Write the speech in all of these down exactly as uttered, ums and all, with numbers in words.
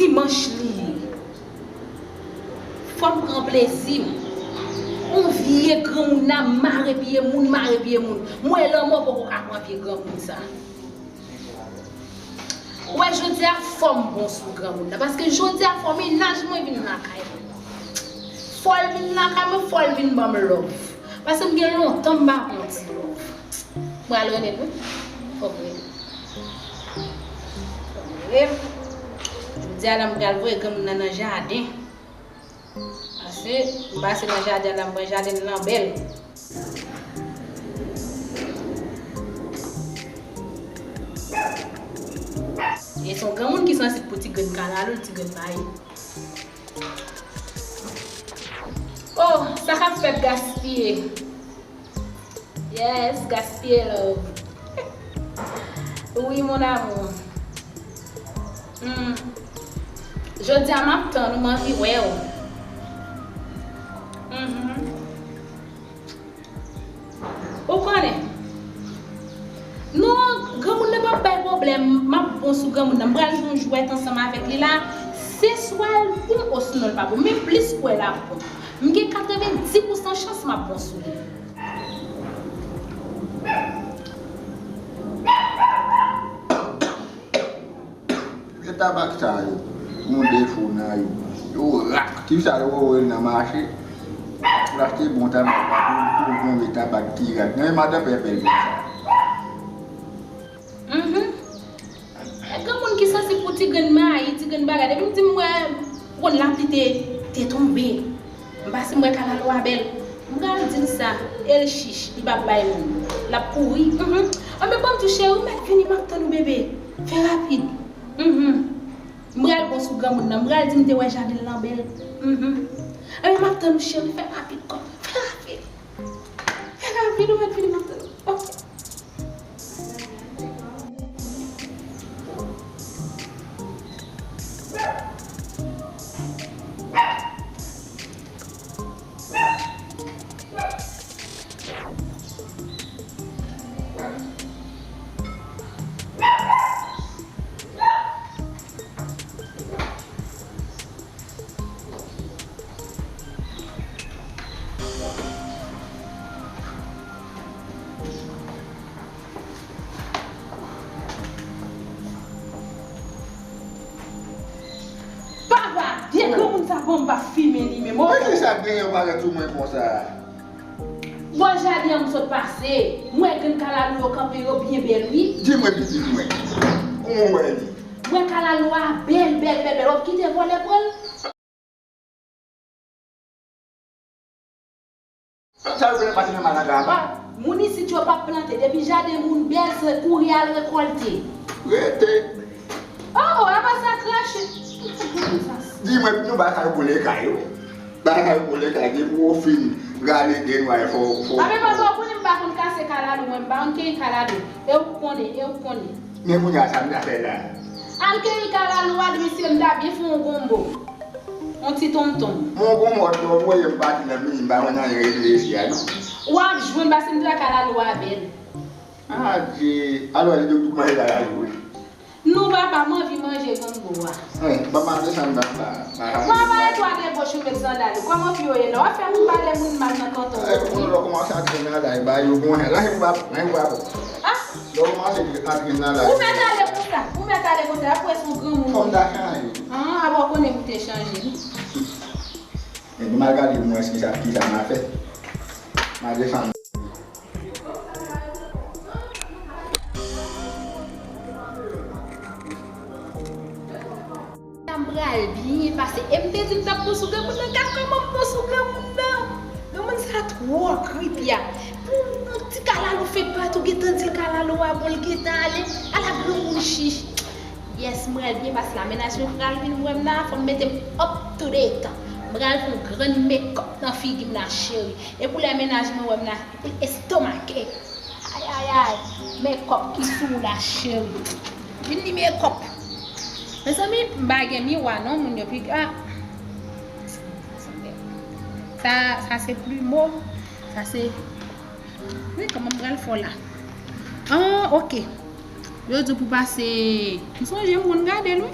Dimanch li ye. Fò m pran plezi m. On vye granmoun la mare pye moun, mare pye moun. M wè lanmò poko ka pran pye granmoun sa. Ou wè, jodi a fò m bon sou granmoun nan, paske jodi a fò mennaj mwen vin lakay mwen. Fò l vin lakay mwen, fò l vin ban m love. Paske m gen lontan m pa pran ti love. M pral rele l wi. Fò m rele l. Fò m rele l. Jodi a la m pral voye granmoun nan nan jaden. Pase, m pase nan jaden la, m wè jaden lan bèl. E se yon granmoun ki sansib pou ti grenn kalalou, ti grenn mayi. Oh, sa k ap fèt gaspiye. Yes, gaspiye love. Oui, mon amour. Hmm. Jodi a m ap tann ou, m anvi wè w. Mhm. Ou konnen. Non, granmoun nan p ap bay pwoblèm. M ap bon sou granmoun nan. M pral jwe yon jwèt ansanm avèk li la. Se swa l bon, osinon l pa bon. Men plis kwè l ap bon. M gen katrevendi pousan chans m ap bon sou li. Vye tabak sa yo, gon defo nan yo. Yo rak. Ti sa yo voye nan mache. Pou l achte bon tabak la, pou, pou l konbe tabak ki rak. Nan madan pèpèl sa. Mhm. E granmoun ki sansib pou ti grenn mayi, ti grenn bagay. Depi m di m wè, konn lapli te, te tonbe. M pase m wè kalalou a bèl. M pral di l sa, e l chich, li p ap bay moun. L ap kouri. Mhm. Anben, ban m di w, cheri, ou mèt vini, m ap tann ou, bebe. Fè rapid. Mhm. M pral bon sou granmoun nan. M pral di m te wè jaden lan bèl. Mhm. Anben, m ap tann ou, cheri, fè rapid, kòm. Fè rapid. Fè rapid, ou mèt vini, m ap tann ou. Ok. Papa, vye granmoun sa bon, m pa fimen li menm, oh. Men kisa k genyen yo parèt sou mwen konsa? Bò jaden an m sot pase, m wè grenn kalalou yo kanpe, yo byen bèl, wi. Di mwen pitit mwen, kòman w wè li? M wè kalalou a bèl, bèl, bèl, bèl. W ap kite vòlè pran l? Sa yo vle pase nan malanga apa? Moun isit yo p ap plante. Depi jaden moun bèl, se kouri al rekòlte. Rete. Oh, oh, apa sa krache? Di mwen, nou ba sa yo boule kay yo. Ba sa yo boule kay, depi w fin rale grenn w a, fò, fò. Anben, papa, ou konnen m pa konn kase kalalou, mwen, m pa konn keyi kalalou. E ou konnen, e ou konnen. Men kounye a, sa m ta fè la? Al keyi kalalou a, di misye m ta byen fè yon gonbo. Yon ti tonton. Mon gon mòd yo voye m pati nan mini, m pa konn anyen regle isi a non. W ap jwenn, pase m di w kalalou a bèl. Adje, alò li di w tout manje kalalou wi. Non papa, m anvi manje gonbo a. Hey, ban m al desann nan la. Mama e twa deboch ou met sandal ou. Kòman pye w ye la? W ap fè moun pale moun mal nan kanton. Ay, moun lò kòmanse antre nan la, ba yo bon, la yo pa, la yo pa bon. Ah, Lè w kòmanse antre nan la. Ou mèt ale konsa, ou mèt ale konsa, y ap wè se yon granmoun. Fò m ta chanje. Ah, apa w konnen pou te chanje, wi. Epi m al gade pou m wè kisa, kisa m a fè. M a desann. Sa m pral byen pase. E m te di m t ap pran sou granmoun nan. Gad kòman m pran sou granmoun nan. Granmoun sa twò kripi a. Pou yon ti kalalou fè bat ou gentan di l kalalou a bon, l gentan ale. Ala granmoun chich. Yes, m pral byen pase la. Mennaj mwen pral vin wè m la, fò m mete m up to date. M pral fè yon grenn make up nan figi m la, cheri. E pou lè mennaj mwen wè m la, pou l estomake. Ay, ay, ay. Make up ki sou ou la, cheri. Vin li make up. Mezanmi, m pa gen miwa non, moun yo pi, ah. Sa, sa se plimo. Sa se, wi, kòman m pral fè w la? Ah, ok. Yo di w pou pase, m sonje m konn gade l, wi.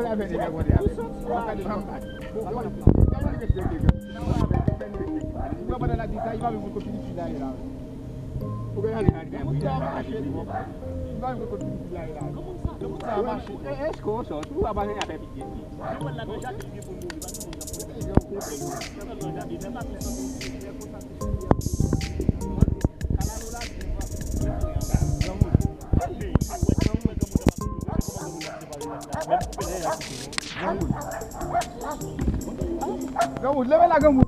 Ou konn afè nèg la kontre avè m. Ou pa ka janm bat. Ou konn, ou pa ka respekte nèg la. Ou pa nan la di sa, li pa menm konn kote fi la ye la. Ou konn ale nan kay. Li pa menm konn kote fi la ye la. Èske w sòt? Ou pa nan afè pitit li. Granmoun, leve la, granmoun.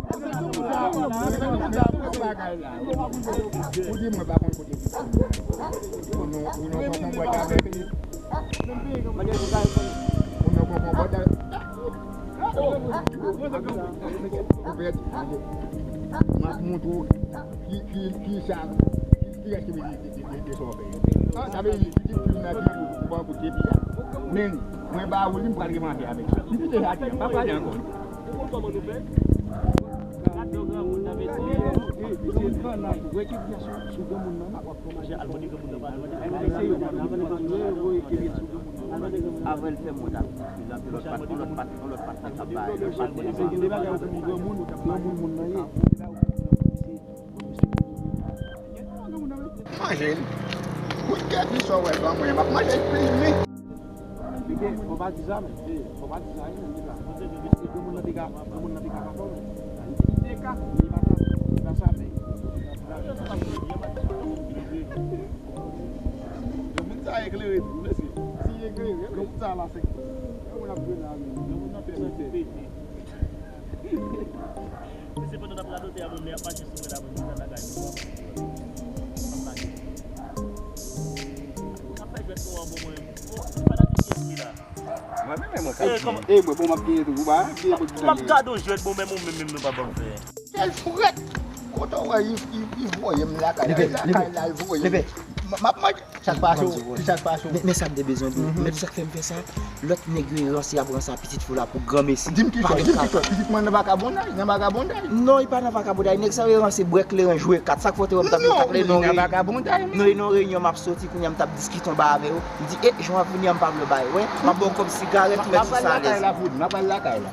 Ou di mwen pa konn kote. Ou nan, ou nan konprann bwèt avèk li. Ou nan konprann bwèt avèk. Ou pèdi. M ap montre w ki, ki, ki sa, ki, ki rès ki vin de, de, de, de sa w fè. Sa vle di, ki plim nan vi ou, ou pa koute pi a. Men, mwen ba ou li, m pral remande avèk li. Li kite jardin an, m pa prale ankò. Avan l fè mond ak ti fi la, pi lòt pati, lòt pati, lòt pati, lòt pati. Manje l. Kout kèk li sa w wè ban mwen, m ap manje l plimen. Fò pa di sa, men. Fò pa di sa, wi, men, di sa. Paske granmoun nan te ka, granmoun nan te ka pa fò, men. Li te ka, li pa ka, li pa sa, men. Granmoun sa eklere tou, mesye. Si eklere, granmoun sa la, se granmoun ap jwe la, men. Granmoun nan pèdi tèt. Mesye, pandan n ap radote a, mwen, men ap mache sou mwen la, mwen, mwen, nan kay mwen. N ap fè jwèt nou an, bon, mwen, bon, fanatik P S G la. Mwen menm, mwen ka Eh, kòman? Eh, mwen, bon, m ap genyen tou, ou pa genyen pou M ap gade yon jwèt, bon, menm ou menm, menm nou pa ban m fè. Sèl frèt! Kote w wè, li, li, li voye m lakay la, Leve, lakay leve. La, li voye m. Leve. M, m ap manje. Sa k pase w? Ki sa k pase w? Men, men sa m te bezwen di w. Mhm. Men sa k fè m fè sa, lòt nèg yo ranse ap ranse a pitit fi w la pou granmesi. Di m ki sòt, di m ki sòt. Pitit mwen nan vakabondaj, nan vakabondaj. Non, li pa nan vakabondaj. Nèg sa yo ranse bwè kleren, jwe kat. Sa k fè w te wè m t ap jwe kat la, li nan reyinyon. Non, li nan reyinyon, m ap soti, kounye a m t ap diskite yon bagay avè yo. M di, e, jan w ap vini an, m pa vle w bay. Wè, m ap ba w kòb sigarèt, ou mèt sou sa alèz. M ap al lakay la, fout, m ap al lakay la.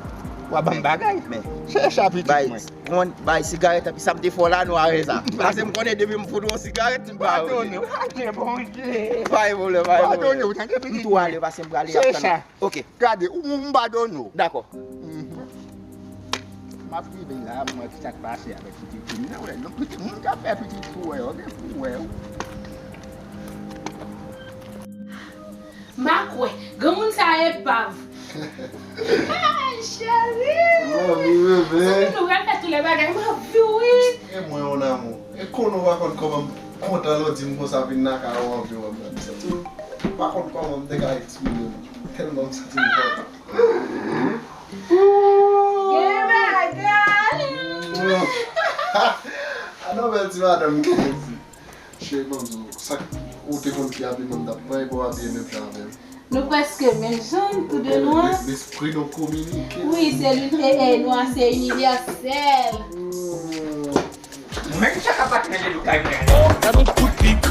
W a ban m bagay. Men. Se sa, pitit mwen. Konn bay sigarèt, epi sa m te fè w la, nou avè sa. Paske m konnen depi m fout ou yon sigarèt, m pa. Padone, padone, Bondye. Pa gen pwoblèm, pa gen pwoblèm. Padone, ou tande, pitit mwen. M tou ale, paske m prale, y ap tann. Se sa. Ok. Gade, ou, m padone w. Dakò. Mhm. M ap rive la, m wè ki sa k pase avèk pitit fi m nan, wè. Non, pitit, moun k ap fè pitit fi w, wè, ok, pou wè, w. M pa kwè. Granmoun sa epav. Ay, cheri. M anvi, bebe. Zanmi nou pral fè tout lè bagay. M anvi, wi. E mwen, mon amour. E konnen w pa konn kòman m kontan lè w di m konsa, vin nan kay ou anvi wè m nan. M santi m pa konn kòman m te ka eksprime m. Tèlman m santi m kontan. Gen bagay. A non, bèl ti madanm, gen di. Cheri, ban m di w, sa k, ou te konn ki abiman m t ap pran, epi w abiye menm jan avè m. Nou prèske menm jan, tou de nwa. Lespri nou kominike. Wi, se li, e, e, nwa se inivèsèl. Hmm. Mwen, sa k ap pase nan ledokay mwen? Gad yon kout pik.